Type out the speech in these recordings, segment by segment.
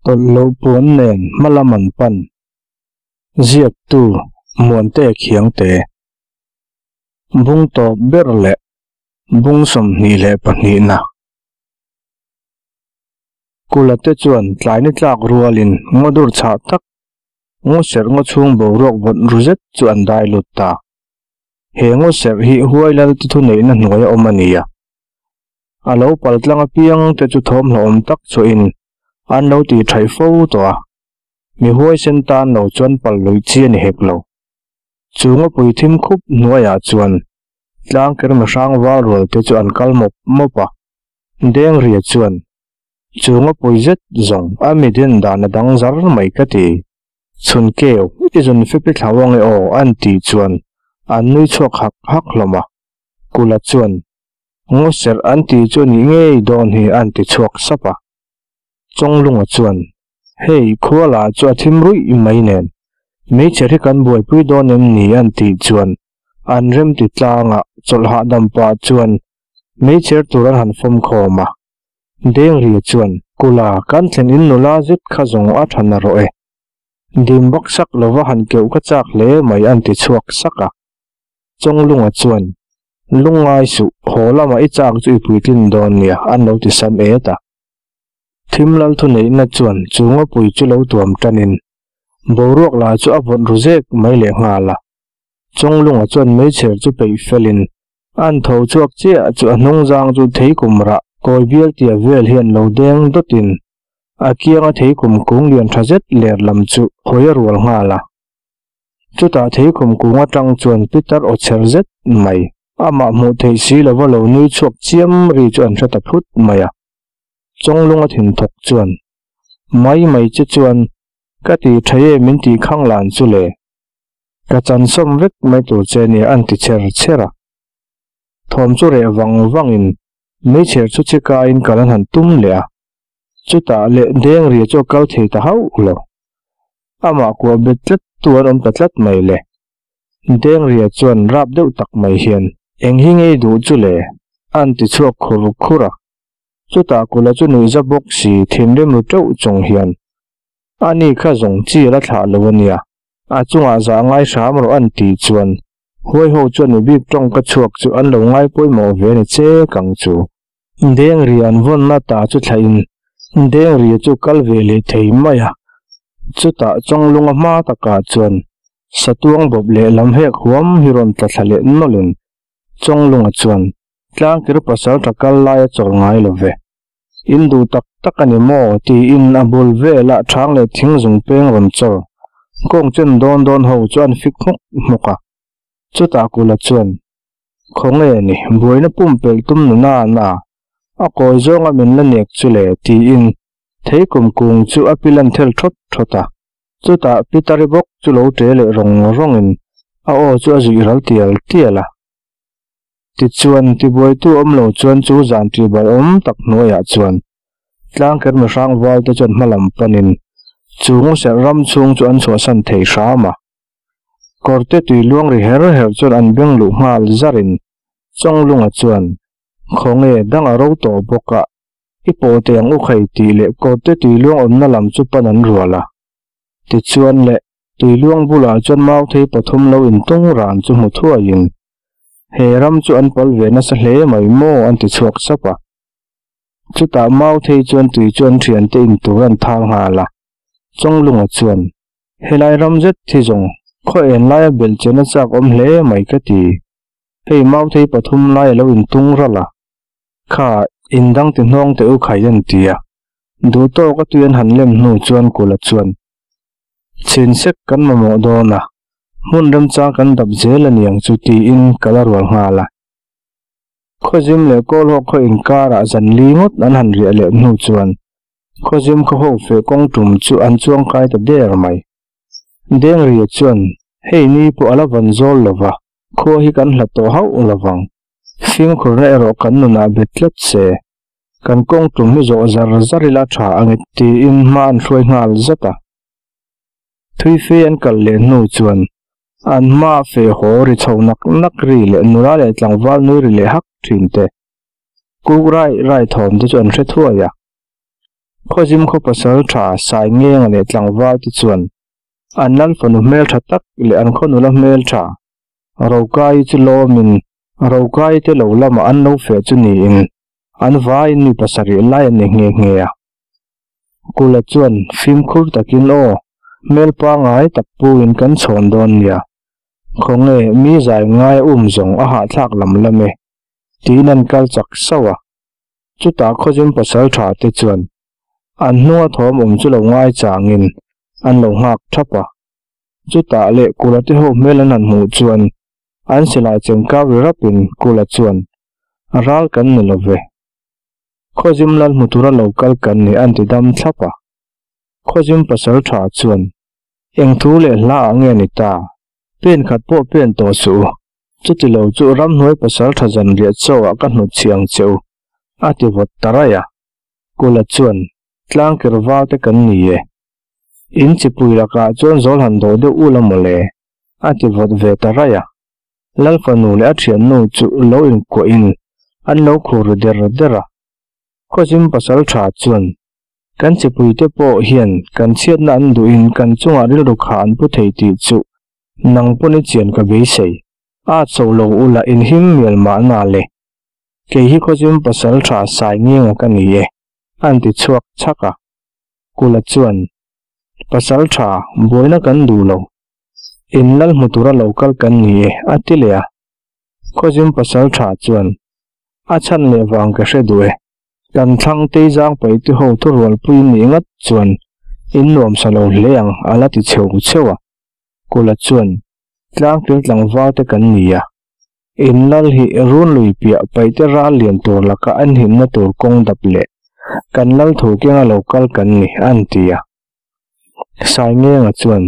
Tawlh loh puan nen hmalam an pan. Ziaktu Muante Khiangte. Bung tawp ber leh bung 22 na. Kula te chuan tlai ni tlak rualin ngaw dur chhah tak, ngaw serh ngaw chhung boruak vawt ru zet chu an dai lut ta. He ngaw serh hi huai lal te thuneihna hnuaia awm a ni a. A lo pal tlang apiang te chu thawmhlawm tak chhuahin an lo tih thaih fo tawh a, mi huaisen tan lo chuan pal lui chi a ni hek lo. Chu ngawpui thim khup hnuaiah chuan tlang ker mihrang val rual te chu an kal mawp mawp a, Dengria chuan chu ngawpui zet zawng a mi din dan a dang zar mai ka ti. Chhun keu, i zun fipi thlau ange aw an tih chuan an nui chhuak hak hak hlawm a, Kula chuan Ngaw serh an tih chu a nih ngei dawn hi an ti chhuak sap a. Chawnglunga chuan, Hei, khua lah chu a thim ruih mai nen, meichher hi kan buaipui dawn em ni an tih chuan an remti tlanga chawlh hahdam pah chuan meichher tur an han fawm khawm a. Dengria chuan, Kula, kan thlen in nula zet kha zawng a tha na rawh e. Dim bak sak lova han keuh ka chak hle mai an ti chhuak sak a. Chawnglunga chuan, Lungngai suh, haw lamah i chak chu i puitlin dawn nia, an lo ti sam et a. Thimlal thuneihna chuan chu ngawpui chu lo tuam tanin, boruak la chu a vawt ru zek mai leh nghal a. Chawnglunga chuan meichher chu peih felin, an tho chhuak chiah chu a hnungzang chu theikum rah kawi bial tia vel hian lo deng dawtin, a kianga theikum kung lian tha zet ler lam chu hawi a rual nghal a. Chutah theikhum kung atang chuan pitar aw chher zet mai, amah hmuh theih si lova lo nui chhuak chiam ri chu an hre ta phut mai a. Chawnglung a thin thawk chuan, Mai mai che chuan ka ti tha e min tih khang lan chu le. Ka chansawm vek mai tur che nia an ti chher chher a. Thawm chu reh vang vangin meichher chu chikaiin kal an han tum leh a. Chutah leh Dengria chu a kal thei ta hauh lo. Amah kuah bet tlat tu an awm ta tlat mai le. Dengria chuan rap deuh tak mai hian, Eng hi ngei duh chu le? A'n ti chhuak khur khur a. Chutah kula chu nuihza bawk si thinrim ru teuh chung hian, Ani kha zawng chi a la thlah lo a nia, a chungah zah ngai hram rawh a'n tih chuan huaiho chuan mi bik tawng ka chhuak chu an lo ngai pawimawh ve ni che kang chu. Dengri an vawnna ta chu thlahin Dengri chu kal ve leh thei mai a, chutah Chawnglunga hma takah chuan Satuang bawp leh lam hek huam hi rawn tla thla leh nawlhin Chawnglunga chuan Tlangkir pasal tha kal lai a chawl ngai lo ve. In duh tak tak a ni maw? tiin a bul velah thang leh thing zung peng rawn chawr kawng chen dawn dawn ho chu an fik hmuk hmuk a, chutah Kula chuan Khawnge ni, buaina pumpelh tum nu na na, a kawi zawnga min la nek chu le tiin theikum kung chu a pilan thel thawt thawt a. Chutah Pitari bawk chu lo ṭe leh rawng rawngin a aw chu a zuih ral tial tial a. Tichuan, tibuaitu awm lo chuan chu zan ṭihbai awm tak hnuaiah chuan tlangker mihrang valte chuan hmalam panin chung serh ram chhung chu an chhuahsan thei hram a. Kawrte tui luang ri her her chuan an beng luh nghal zarin Chawnglunga chuan, Khawnge dang a ro tawh bawk a, i pawh teh ang u khai tih leh kawrte tui luang awmna lam chu pan an rual a. Tichuan le, tui luang bulah chuan mauthei pathum lo intung ran chu hmu thuaiin, He ram chu an pal ve nasa hle mai maw an ti chhuak sap a. Chutah mauthei chuan tui chu an thiante intur an thal nghal a. Chawnglunga chuan, Helai ram zet hi zawng khaw en laia belh chen a chak awm hle mai ka ti. Hei mauthei pathum lai a lo intung ralh a, kha indang ti hnawng teh u khai an ti a. Duh tawk a tui an han lem hnu chuan Kula chuan, Chhin sek kan mamawh dawn a, hmun remchang kan dap zel a niang chu tiin ka la rual nghal a. Khawzim leh Kawlhawk khaw inkarah zan li ngawt an han riah leh hnu chuan Khawzim khaw ho feh kawng tum chu an chuang kai ta der mai. Dengria chuan, Hei ni pawh a la van zawl lo va, khua hi kan hlat tawh hauh lo vang. Fimkhurna erawh kan nunah bet tlat se. Kan kawng tum hi zawh zar zar ila tha ang e tiin hma an hruai nghal zat a. Thui fe an kal leh hnu chuan an hma feh haw ri chho nak nak ri leh nula leh tlangval nui ri leh hak thin te. Kuk rai rai thawm te chu an hre thuai a. Khawzim khaw pasalṭha Saingenga leh tlangval te chuan an lal fanu hmelṭha tak leh an khaw nula hmelṭha Rokai chu lawmin Rokai te lo lamah an lo feh chu niin an vaiin mi pasarih lai an ni nghe nghe a. Kula chuan fimkhur takin aw hmel pangai tak puin kan chhawn dawn nia. Khawnge mi zai ngai a um zawng a hahthlak lam lam e tiin an kal chak sauh a. Chutah khawzim pasal tha te chuan an hnunga thawm awm chu lo ngai changin an lo nghak thap a. Chutah leh Kula te ho hmel an han hmuh chuan an silai chengkau ri rapin Kula chuan, Ral kan ni lo ve. Khawzim lal hmu tura lo kal kan ni an ti dam thlap a. Khawzim pasal tha chuan, Eng thu leh hla ah nge ni ta? Pen khat pawh pen tawh suh u. Chuti lo chu ramhnuai pasal tha zanriah chaw ah ka hnut chhi ang che u, a ti vawt ta raih a. Kula chuan, Tlangker val te kan ni e. In chipui lakah chuan zawl han dawh deuh ula mawle, a ti vawt ve ta raih a. Lal fanu leh a thiannu chu lo inkuahin an lo khur ru der der a. Khawzim pasal tha chuan, Kan chipuite pawh hian kan chhiatna an duhin kan chungah rilru kha an pu thei tih chu Nang pawn i chian ka beisei. A cho lo ula in him mial mahna le. Kei hi khawzim pasal tha sai ngenga ka ni e, an ti chhuak chhak a. Kula chuan, Pasal tha, buaina kan duh lo. In lal hmu tura lo kal kan ni e, a ti leh a. Khawzim pasal tha chuan, A chhan leh vang ka hre duh e. Kan thlang tei zang paih te ho thurualpui nih ngat chuan in nuamsa lo hle ang, a la ti chheu chheu a. Kula chuan, Tlangkil tlangval te kan ni a, in lal hi run lui piah paihte ral lian tur laka an himna tur kawng dap leh kan lal thu kenga lo kal kan ni, an ti a. Saingenga chuan,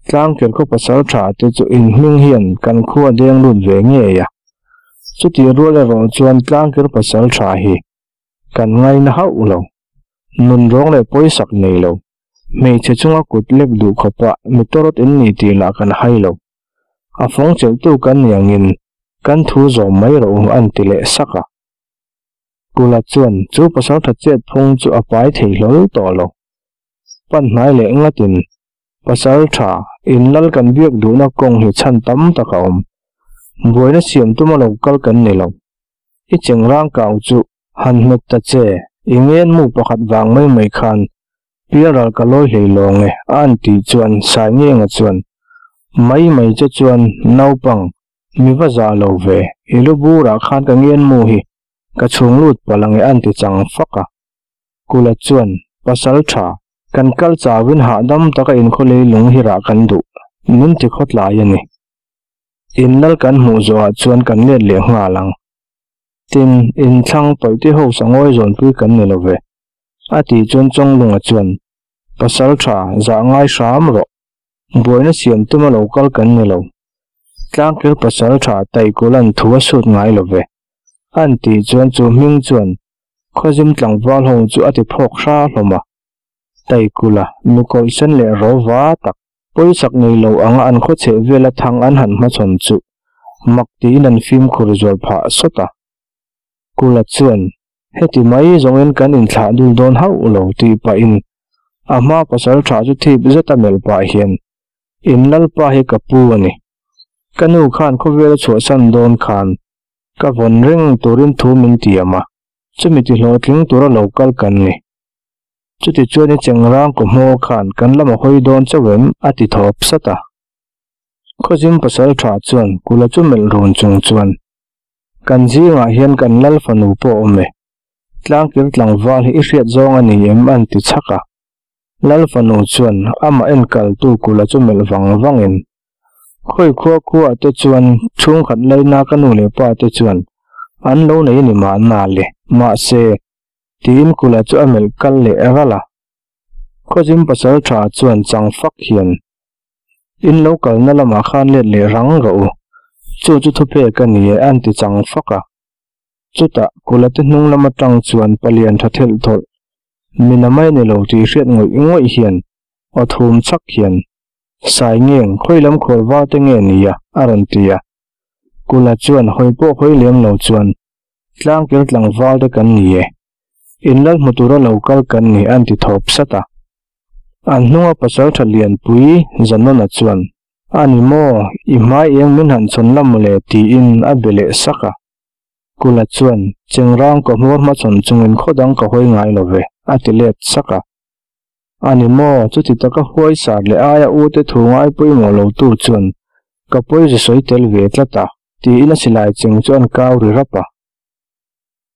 Tlangkil khaw pasal tha te chu in hming hian kan khua deng lut ve ngei a, chutih rual erawh chuan Tlangkil pasal tha hi kan ngaina hauh lo, nun rawng leh pawisak nei lo, Hmeichhe chunga kut lek duh khawpah mi tawrawt in ni tih lah kan hai lo. A fawng chelhtu kan ni angin kan thu zawm mai rawh u an ti leh sak a. Kula chuan chu pasaltha chet phung chu a pai thei hlawl tawh lo. Pan hnai leh ngatin pasaltha in lal kan biak duhna kawng hi chhan tam tak a awm. Buaina siam tuma lo kal kan ni lo. I chengrang kau chu Han hmet ta che, i ngen mu pakhat vang mai mai khan pialral ka lawi hlei lawng e a an tih chuan Saingenga chuan mai mai che chuan naupang mi va zah lo ve, i lu burah khan ka ngen mu hi ka chhung lut palh ang e an ti chang fak a. Kula chuan pasal tha kan kal chauhin hahdam taka inkhaw lei lung hi rah kan duh, min ti khawtlai a ni. In lal kan hmuh zawhah chuan kan let leh nghal ang. Tin, inthlang tawihte ho sangawi zawnpui kan ni lo ve, a tih chuan Chawnglunga chuan, Pasal tha, zah ngai hram rawh. Buaina siam tuma lo kal kan ni lo. Tlangkir pasal tha Taikulan thu a sut ngai lo ve, an tih chuan chu hming chuan Khawzim tlangval ho chu a ti phawk hra hlawm a. Taikula, mikawlh sen leh rawva tak, Pawisak nei lo anga an khaw chheh vela thang an han hmachhawn chu mak tiin an fimkhur zual phah sawt a. Kula chuan, Heti mai zawngin kan inthlah dul dawn hauh lo tih pahin a hma pasal tha chu thip zeta melh pah hian, In lalpa hi ka pu a ni. Ka nu khan khawvela chhuahsan dawn khan ka vawn reng turin thu min tiam a, chumi ti hlawhtling tura lo kal kan ni. Chuti chuan i chengrang kaw hmaw khan kan lam a hawi dawn chauh em? a ti thawp sat a. Khawzim pasal tha chuan kula chu melh run chung chuan, Kan zingah hian kan lal fanu pawh a awm e. Tlangkil tlangval hi i hriat zawng a ni em? an ti chhak a. Lal fanu chuan amah enkaltu kula chu melh vang vangin, Khawi khua khuaah te chuan chhungkhat laina ka nu leh pa te chuan an lo nei a ni mahna le, mahse, Tiin Kula chu a melh kal leh ralh a. Khawzim pasal tha chuan chang fak hian, In lo kalna lamah khan let leh rang rawh u, chu chu thupek a ni e an ti chang fak a. Chutah Kula te hnung lam atang chuan palian tha thelh thawlh, mina mai ni lo tih hriat ngawih ngawih hian aw thum chhak hian, Sai ngeng, khawi lam khual val te nge ni a? a rawn ti a. Kula chuan hawi pawh hawi lem lo chuan, Tlangkil tlangval te kan ni e. In lal hmu tura lo kal kan ni an ti thawp sat a. An hnunga pasaltha lianpui Zanona chuan, A ni maw, i hmai eng min han chhawn la mawle tiin a be leh sak a. Kula chuan, Chengrang ka hmawr hmachhawn chungin khaw dang ka hawi ngai lo ve, a ti let sak a. A ni maw, chuti taka huai sar leh aia ute thu ngai pawimawh lo tu chuan ka pawisa sawi tel ve tlat a, tiin a silai cheng chu an kau ri rap a.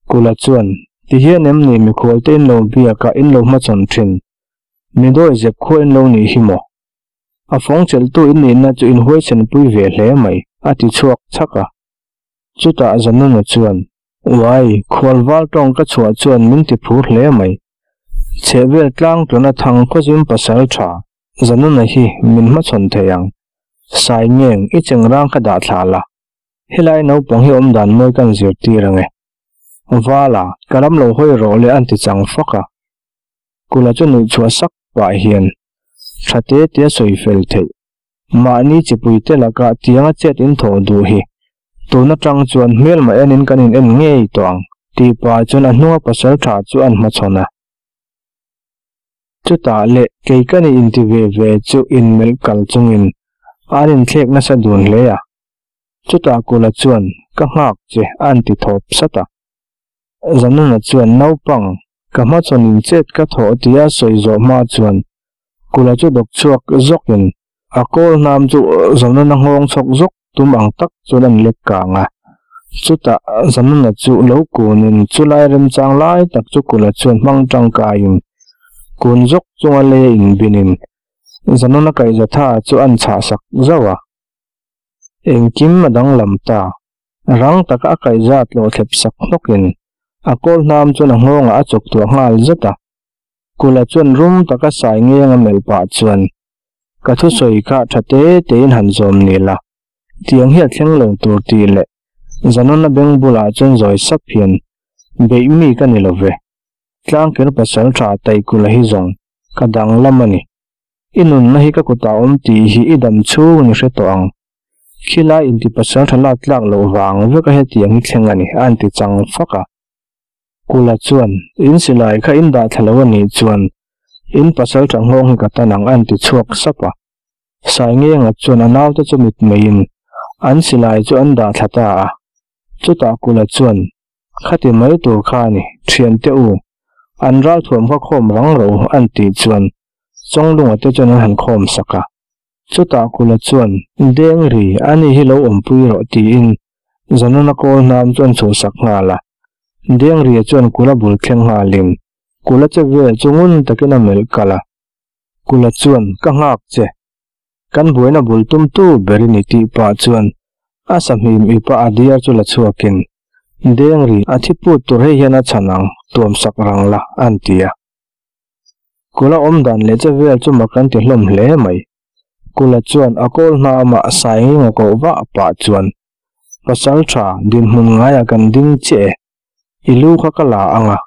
Kula chuan, Ti hian em ni mikhual te in lo biak a, in lo hmachhawn thin? Mi dawi zep khua in lo nih hi maw? A fawng chelhtu in nihna chu in huaisenpui ve hle mai, a ti chhuak chhak a. Chutah Zanuna chuan, Uai, khual val tawng ka chhuah chuan min ti phur hle mai. Chhehvel tlang tuna thang khawzim pasal tha Zanuna hi min hmachhawn thei ang. Sai ngeng, i chengrang kha dah thla la. Helai naupang hi awm dan mawi kan zirtir ang e. Vala, ka lam lo hawi rawh le an ti chang fak a. Kula chu nuih chhuah sak pah hian tha te te a sawi fel theih. Mahni chipuite lakah tianga chet in thawh duh hi tun atang chuan hmelma enin kan in en ngei tawh ang tih pah chuan a hnunga pasal tha chu an hmachhawn a. Chutah leh kei ka ni inti ve ve chu inmelh kal chungin an inthlek nasa dun hle a. Chutah Kula chuan ka nghak che a inti thawp sat a. Zanuna chuan naupang ka hmachhawn in chet ka thawh tia sawi zawh hma chuan Kula chu dawk chhuak zawkin a kawl hnam chu Zanuna nghawng chhawk zawk tum ang tak chuan an lek kang a. Chutah Zanuna chu lo kunin chulai remchang lai tak chu Kula chuan hmang tangkaiin kun zawk chunga leia inbinin Zanuna kaihzatha chu an chhahsak zauh a. Engkim a danglam ta. Rang taka a kaihzat lo thlep sak hnawkin a kawl hnam chuan a nghawngah a chawk tuah nghal zet a. Kula chuan rum taka sai ngeng a melh pah chuan, Ka thusawi kha tha te tein han zawm ni la, tiang hi a thleng lo tur tih leh Zanona beng bulah chuan zawi sap hian, Beih mi ka ni lo ve. Tlangkir pasal tha Taikula hi zawng ka danglam a ni. I nunna hi ka kutah awm tih hi i dam chhung i hre tawh ang. Khilai inti pasal tha lak tlak loh vang veka hetiang hi thleng a ni, a inti chang fak a. Kula chuan, In silai kha in dah thla lo a nih chuan in pasal tha nghawng hi ka tan ang, a inti chhuak sap a. Saingenga chuan a naute chu mitmeiin an silai chu an dah thla ta a. Chutah Kula chuan, Khati mai tur kha a ni, thiante u, an ralthuam kha khawm rang ro an tih chuan Chawnglunga te chuan an han khawm sak a. Chutah Kula chuan, Deng ri, ani hi lo awmpui rawh tiin Zanuna kawl hnam chu an chhuhsak nghal a. Deng ria chuan Kula bul thleng nghalin Kula che vel chu ngun takin a melh kalh a. Kula chuan, Ka nghak che, Kan buaina bul tumtu ber i ni tih pah chuan a sahmim ipa a diar chu la chhuakin, Deng ri, a thi put tur hei hian a chhan ang, tuam sak rang la, an ti a. Kula awm dan leh che vel chu mak an ti hlawm hle mai. Kula chuan a kawl hna amah Sainginga koh vah pah chuan, Pasal tha, dinhmun ngaiah kan ding chiah e. I lu kha ka la ang a,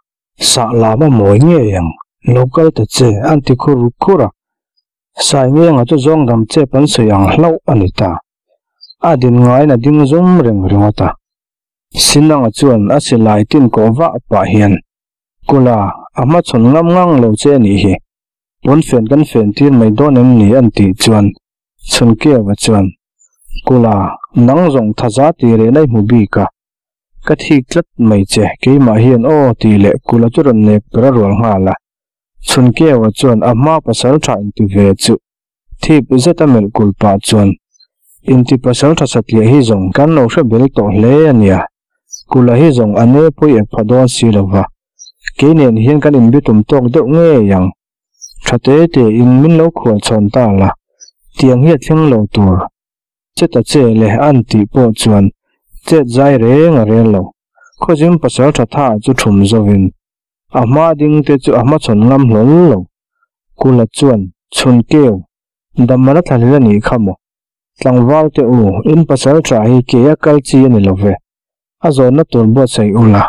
sah lam a mawi ngei ang, lo kal ta che, an ti khur khur a. Sai ngenga chu zawng dam chep an sawi ang hlauh a ni ta. A din ngaiin a ding zum reng ringawt a. Sinanga chuan a silai tin kawh vah pah hian, Kula, a hmachhawn ngam ngang lo che a nih hi. Pawn fen kan fen tir mai dawn em ni an tih chuan Chhunkiava chuan, Kula, nang zawng thaza tih reh na i hmu bik a. Ka thik tlat mai che, keimah hian aw tih leh Kula chu rawn nek per a rual nghal a. Chhunkeua chuan a hma pasal tha inti ve chu thip zet a melh kul pah chuan, Inti pasal tha satliah hi zawng kan lo hre bel tawh hle a nia, Kula hi zawng a ne pawih ep pha dawn si lo va, kei nen hian kan inbitum tawk deuh ngei ang. Tha te te in min lo khual chhawn ta la, tiang hi a thleng lo tur. Cheta che leh an tih pawh chuan chet zai reng a rel lo. Khawzim pasal tha tha chu thum zovin A hma ding te chu a hmachhawn ngam hlawl lo. Kula chuan, Chhun keu, damman a thlahlel a nih kha maw? Tlangval te u, in pasal tha hi kei a kal chi a ni lo ve. A zawnna tur buatsaih u la.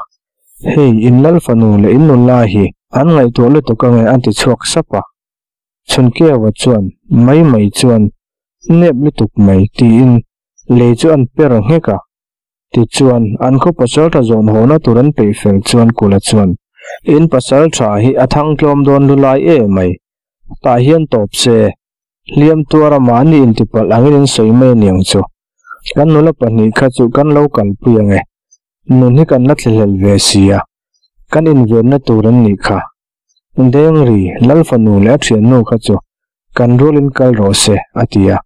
Hei, in lal fanu leh in nula hi an ngaihtuah lutuk ange an ti chhuak sap a. Chhun keua chuan, Mai mai chuan, nep lutuk mai, tiin lei chu an per nghek a. Tichuan, an khaw pasal tha zawn hawna tur an peih fel chuan Kula chuan, In pasalṭha hi a thang tlawm dawn lulai e mai. Tah hian tawp se, hliam tuara mahni intipalh angin in sawi mai aniang chu. Kan nula pahnih kha chu kan lo kalpui ang e. Nun hi kan la thlahlel ve si a, kan invenna tur an nih kha. Dengri, Lalfanu leh a thiannu kha chu kan rualin kal rawh se, a ti a.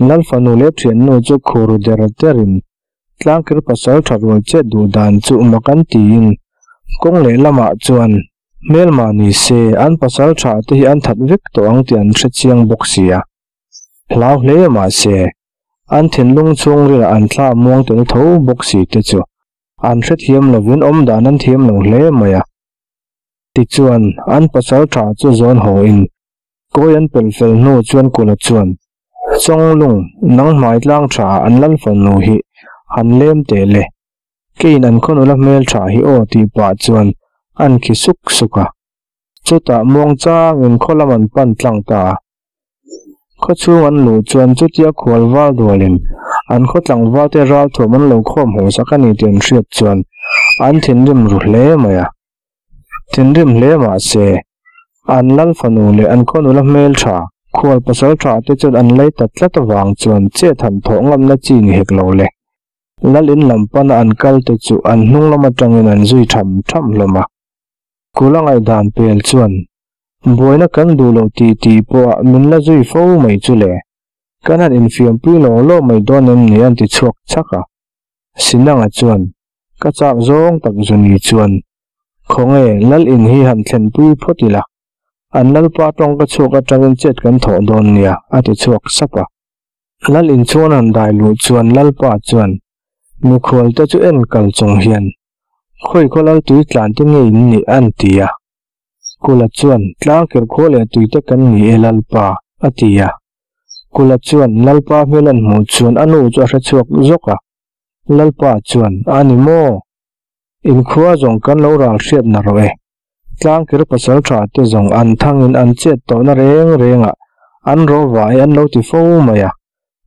Lalfanu leh thiannu chu khur der derin tlangkir pasal tha rual chet duh dan chu mak an tiin kawng lehlamah chuan hmelma ni se an pasal tha te hi an that vek tawh ang tih an hre chiang bawk si a. Hlau hle mahse an thinlung chhungrilah an thla muang tel tho bawk si te chu an hrethiam lovin awmdan an thiam lo hle mai a. Tichuan an pasal tha chu zawn haw in Kawi an pel fel hnu chuan Kula chuan, Chawnglung, nang hmai tlang tha an lal fanu hi han lem teh le, keiin an khaw nula hmel tha hi aw tih pah chuan an khi suk suk a. Chutah muang changin khaw lam an pan tlang ta a. Khaw chhung an luh chuan chutia khual val dualin an khaw tlangval te ralthuam an lo khawm haw sak a ni tih an hriat chuan an thinrim ru hle mai a. Thinrim hle mah se, an lal fanu leh an khaw nula hmeltha, khual pasal tha te chuan an lei ta tlat avang chuan chet han thawh ngamna chi ni hek lo le. Lal in lam pana an kal te chu an hnung lam atangin an zui tham tham hlawm a. Kula ngaihdan pel chuan, Buaina kan duh loh tih tih pawhah min la zui fo mai chu le, kan han infiampui law law mai dawn em ni an ti chhuak chak a. Sinanga chuan, Ka chak zawng tak zuni chuan, Khawnge, Lal in hi han thlenpui phawt ila, an Lalpa tawng ka chhuak atangin chet kan thawh dawn nia, a ti chhuak sap a. Lal in chuan han dai luh chuan Lalpa chuan mikhual te chu en kal chung hian, Khawi khaw Lal tui tlan te nge in nih? an ti a. Kula chuan, Tlangkir khua leh tui te kan ni e Lalpa, a ti a. Kula chuan Lalpa hmel an hmuh chuan a nu chu a hre chhuak zawk a. Lalpa chuan, A ni maw? Inkhua zawng kan lo ral hriat na rawh e. Tlangkir pasal tha te zawng an thangin an chet tawhna reng rengah an ro vai an lo ti fo mai a.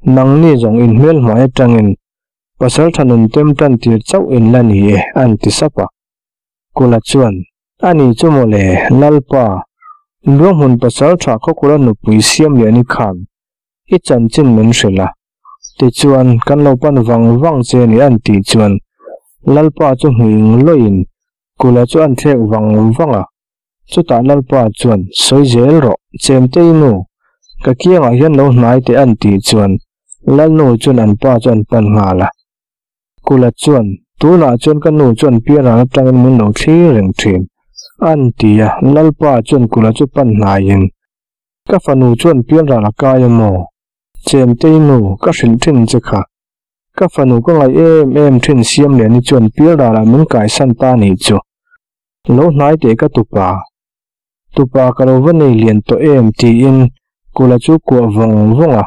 Nangni zawng in hmelhmai atangin pasal tha nun tem tan tir chauh in la ni e, an ti sap a. Kula chuan, A ni chu mawle, Lalpa, Luanghmun pasal tha khawkula nupui siam leh ni khan i chanchin min hrilh a. Tichuan, kan lo pan vang vang che ni an tih chuan Lalpa chu hmuing lawin Kula chu an thlek vang vang a. Chutah Lalpa chuan, Sawi zel rawh, Chemtei nu, ka kiangah hian lo hnai teh an tih chuan Lalnu chuan an pa chu an pan nghal a. Kula chuan, Tunah chuan ka nu chuan pianran atangin min lo thlir reng thin, an ti a. Lalpa chuan Kula chu pan hnaiin, Ka fanu chuan pianran a kai a maw? Chemtei nu, ka hrilh thin che kha. Ka fanu ka ngaih em em thin Siamliani chuan pialralah min kaisan ta nih chu. Lo hnai teh ka tupa. Tupa ka lo va nei lian tawh em tiin Kula chu kuah vawng vawng a.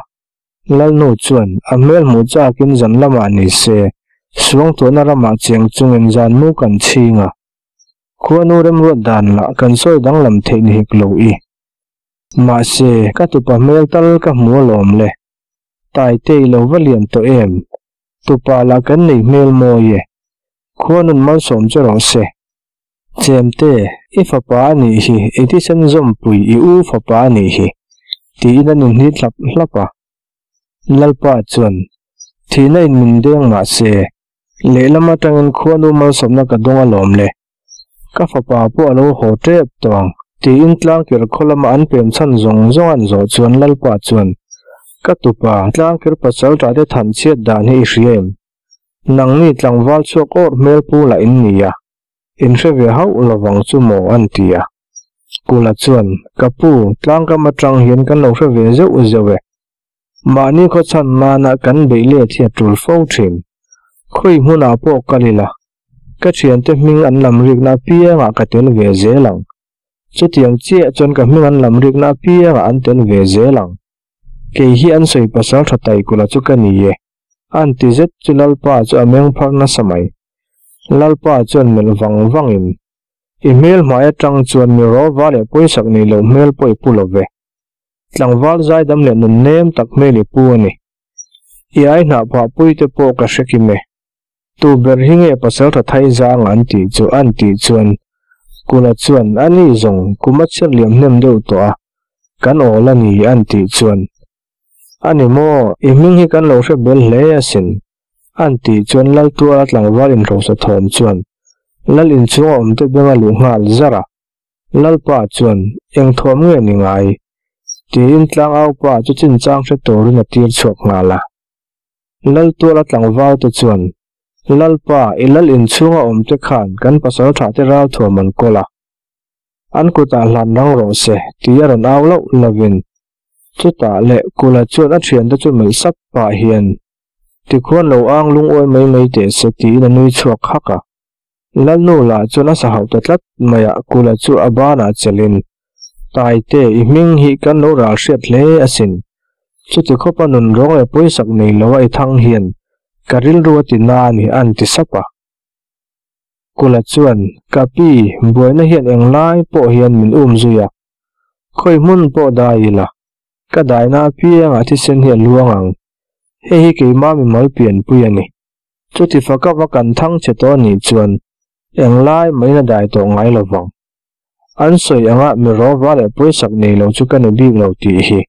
Lalnu chuan a hmel hmuh chakin zan lamah ni se, suangtuahna ramah cheng chungin zan mu kan chhing a. Khuanu remruat dan lah kan sawi danglam theih ni hek lo i. Mahse, ka tupa hmel tal ka hmu alawm le. Taite i lo va lian tawh em? Tupa lah kan nei hmel mawi e. Khua nun malsawm che rawh se. Chemte, i fapa a nih hi, i thisen zawmpui i u fapa a nih hi, tiin an inhni hlap hlap a. Lalpa chuan, Thihna in min deng mahse, lehlam atangin khuanu malsawmna ka dawng alawm le. Ka fapa pawh a lo haw tep tawh ang, tiin tlangkir khaw lama an pem chhan zawng zawng an zawh chuan Lalpa chuan, Ka tupa, tlangkir pasal tah te than chhiat dan hi i hria em? Nangni tlangval chhuak awrh hmel pu lah in ni a, in hre ve hauh lovang chu maw an ti a. Kula chuan, Ka pu, tlangkam atang hian kan lo hre ve zeuh zeuh e. Mahni khaw chhan nana kan beih let hi a tul fo thin. Khawi hmunah pawh kal ila, Ka thiante hming an lam rikna apiangah ka tel ve zel ang. Chutiang chiah chuan ka hming an lam rikna apiangah an tel ve zel ang. Kei hi an sawi pasal tha Taikula chu ka ni e. An ti zet chu Lalpa chu a meng phar nasa mai. Lalpa chuan melh vang vangin, I hmel hmai atang chuan mi rawva leh pawisak nei loh hmel pawh i pu lo ve. Tlangval zaidam leh nun nem tak hmel i pu a ni. I ai hnah phah pui te pawh ka hre kim e. Tu ber hi nge pasal tha thai zang an tih chu an tih chuan. Kula chuan, A ni zawng, kum a chhiar liam hnem deuh tawh a, kan awl a ni, an tih chuan, A ni maw, i hming hi kan lo hre bel hle asin, an tih chuan Lal tuala tlangval inhrosa thawm chuan Lal inchhunga awmte beng a luh nghal zar a. Lalpa chuan, Eng thawm nge ni ngai? tiin tlangaupa chu chinchang hre turin a tir chhuak nghal a. Lal tuala tlangvalte chuan, Lalpa, i lal inchhunga awmte khan kan pasalṭhate ralthuam an kawl a. An kutah hlan rang rawh se, ti a rawn au loh lovin. Chutah leh Kula chuan a thiante chu melh sap pah hian, Tikhuan lo ang lungawi mai mai teh se, tiin a nui chhuak hak a. Lalnu lah chuan a sa hauh ta tlat mai a, Kula chu a banah chelhin, Taite, i hming hi kan lo ral hriat hle asin. Chuti khawpa nun rawng leh pawisak nei loa i thang hian ka rilru a ti na a ni, a'n ti sap a. Kula chuan, Ka pi, buaina hian englai pawh hian min um zui a, khawi hmun pawh dai ila, ka daina apiangah thisen hi a luang ang. Hei hi keimah mimal pianpui a ni. Chuti faka va kan thang che tawh anih chuan englai mahin a dai tawh ngai lo vang. An sawi anga mi rawva leh pawisak nei lo chu ka ni bik lo tih hi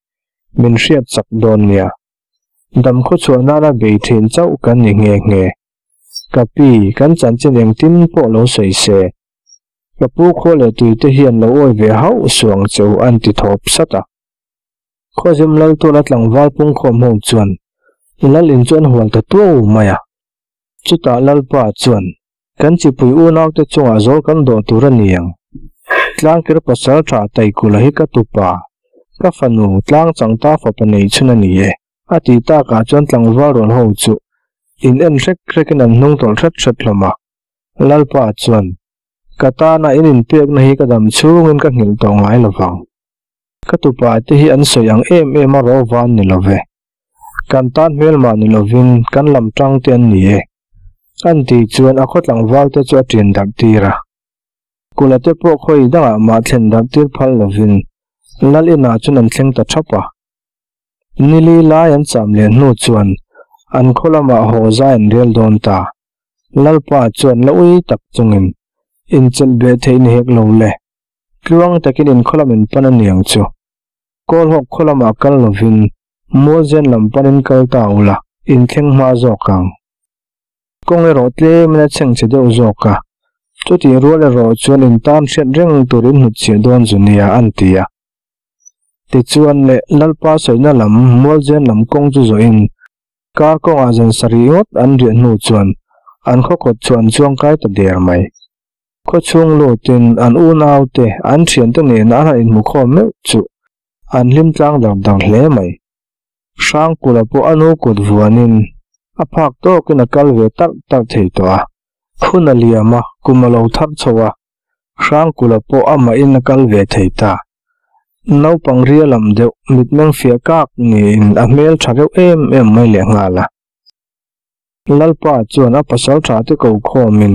min hriat chak dawn nia. Dam khawchhuah nana bei thin chauh kan ni nghe nghe. Ka pi, kan chanchin engtin pawh lo sawi se. Ka pu khaw leh tuite hian lo awi ve hauh suang che u an ti thawp sat a. Khawzim Laltuala tlangval pungkhawm ho chuan Lal in chu an hual ta tuau mai a. Chutah Lalpa chuan, Kan chipui unaute chungah zawl kan dawh tur a ni ang. Tlangkir pasal tha Taikula hi ka tupa, ka fanu Tlangchangta fapa nei chhun a ni e. A tih takah chuan tlangval rawn ho chu in en hrek hrekin an hnung tawlh hret hret hlawm a. Lalpa chuan, Ka tana in inpekna hi ka dam chhungin ka nghilh tawh ngai lo vang. Ka tupa te hi an sawi ang em em a rawh van ni lo ve. Kan tan hmelmah ni lovin kan lam tang te an ni e. An tih chuan a khaw tlangval te chu a ṭin darh tir a. Kula te pawh khawi dangah mah thlen darh tir phal lovin Lal inah chuan an thleng ta ṭhap a. Nili lai an cham leh hnu chuan an khaw lamah haw zai an rel dawn ta. Lalpa chuan la ui tak chungin inchelh beh theih ni hek lo le. Tluang takin in khaw lam in pan a niang chu. Kawlhawk khaw lamah kal lovin Mualzen lam panin kal ta ula, in thleng hma zawk ang. Kawng erawh tlemin a chheng chhe deuh zawk a, chutih rual erawh chuan in tan hriat reng tur in hnutchhiah dawn zu nia an ti a. Tichuan le Lalpa sawina lam Mualzen lam kawng chu zawhin kar kawngah zan sarih ngawt an riah hnu chuan an khaw kawt chu an chuang kai ta der mai. Khaw chhung lutin an unaute an thiante nena an han inhmukhawm meuh chu an hlim tlang dar dar hle mai. Hrangkula pawh a nu kut vuanin a phak tawkin a kal ve tarh tarh thei tawh a. Hun a liam a, kum a lo thar chho a, Hrangkula pawh amahin a kal ve thei ta. Naupang ria lam deuh mitmeng fiah kak niin a hmel tha reuh em em mai lehnghal a. Lalpa chuan a pasal tha te ko khawmin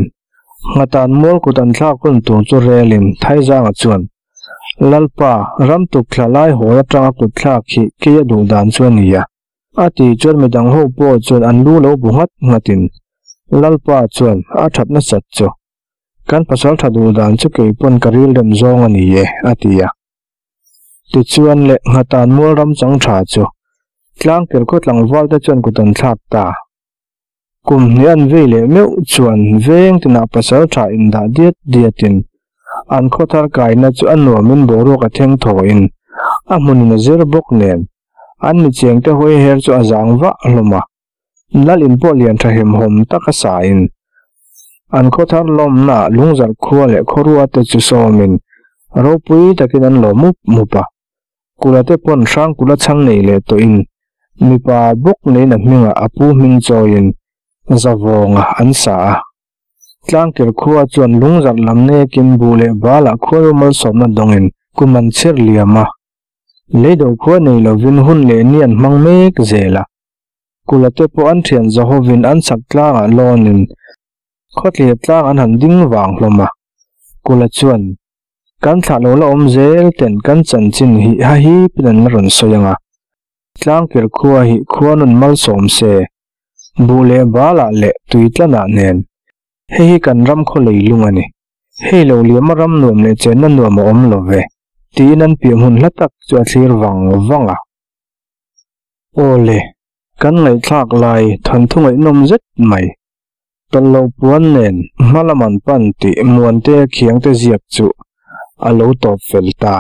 Nghatan mual kut an thlak hun tur chu relin Thaizanga chuan, Lalpa, ram tuk thla lai hawi atanga kut thlak hi kei a duh dan chu a ni a. A tih chuan midang ho pawh chuan an lu lo bu nghat nghatin Lalpa chuan a that nasat chu Kan pasal tha duh dan chu kei pawn ka ril rem zawng a ni e, a ti a. Tichuan le Nghatan mual ram chang tha chu Tlangkel khaw tlangval te chuan kut an thlak ta. Kum hnih an vei leh meuh chuan veng tinah pasal tha indah diat diatin an khaw thar kaina chu a nuamin boruak a thleng thawin a hmunin a zir bawk nen an mi chengte hawi her chu a zang vah hlawm a. Lal in pawh lian tha hemhawm taka sain an khaw thar lawmnaah lungzarh khua leh khawrua te chu sawmin ropui takin an lawm mup mup a. Kula te pawn Hrangkula chhang nei leh tawhin mipa bawk neiin a hmingah a pu hming chawiin Zavawnga an sa a. Tlangkir khua chuan lungzarh lam nekin buh leh balah khuaru malsawmna dawngin kum an chhir liam a. Leido khua nei lovin hun leh ni an hmang mek zel a. Kula te pawh an thian zahovin an chhak tlangah lawnin khawthlir tlang an han ding vang hlawm a. Kula chuan, Kan thlah lo la awm zel ten kan chanchin hi ha hipin an la rawn sawi ang a. Tlangkir khua hi khua nun malsawm se, buh leh balah leh tui tlanah nen. Hei hi kan ram khaw leilung a ni. Hei lo liama ram nuam leh chenna nuam a awm lo ve, tiin an piah hmun hla tak chu a thlir vang vang a. Aw le, kan ngaihthlak lai thawnthu ngaihnawm zet mai. Tawlh lo puan nen hma lam an pan tih Muantea khiangte ziak chu a lo tawp fel ta.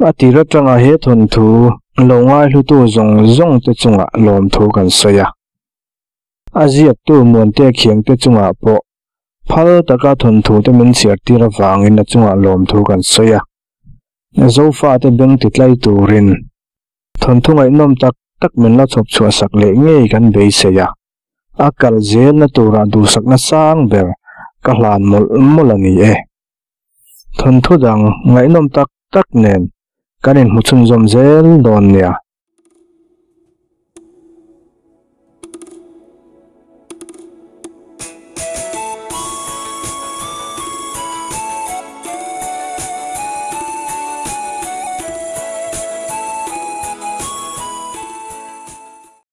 A tir atanga he thawnthu lo ngaihlutu zawng zawng te chungah lawmthu kan sawi a. A ziaktu Muantea khiangte chungah pawh phal taka thawnthu te min chhiar tir avangin a chungah lawmthu kan sawi a. Zofate beng titlai turin thawnthu ngaihnawm tak tak min la chhawp chhuah sak leh ngei kan beisei a. A kal zelna turah duhsakna sang ber ka hlan mawlh mawlh a ni e. Thawnthu dang ngaihnawm tak tak nen kan inhmu chhunzawm zel dawn nia.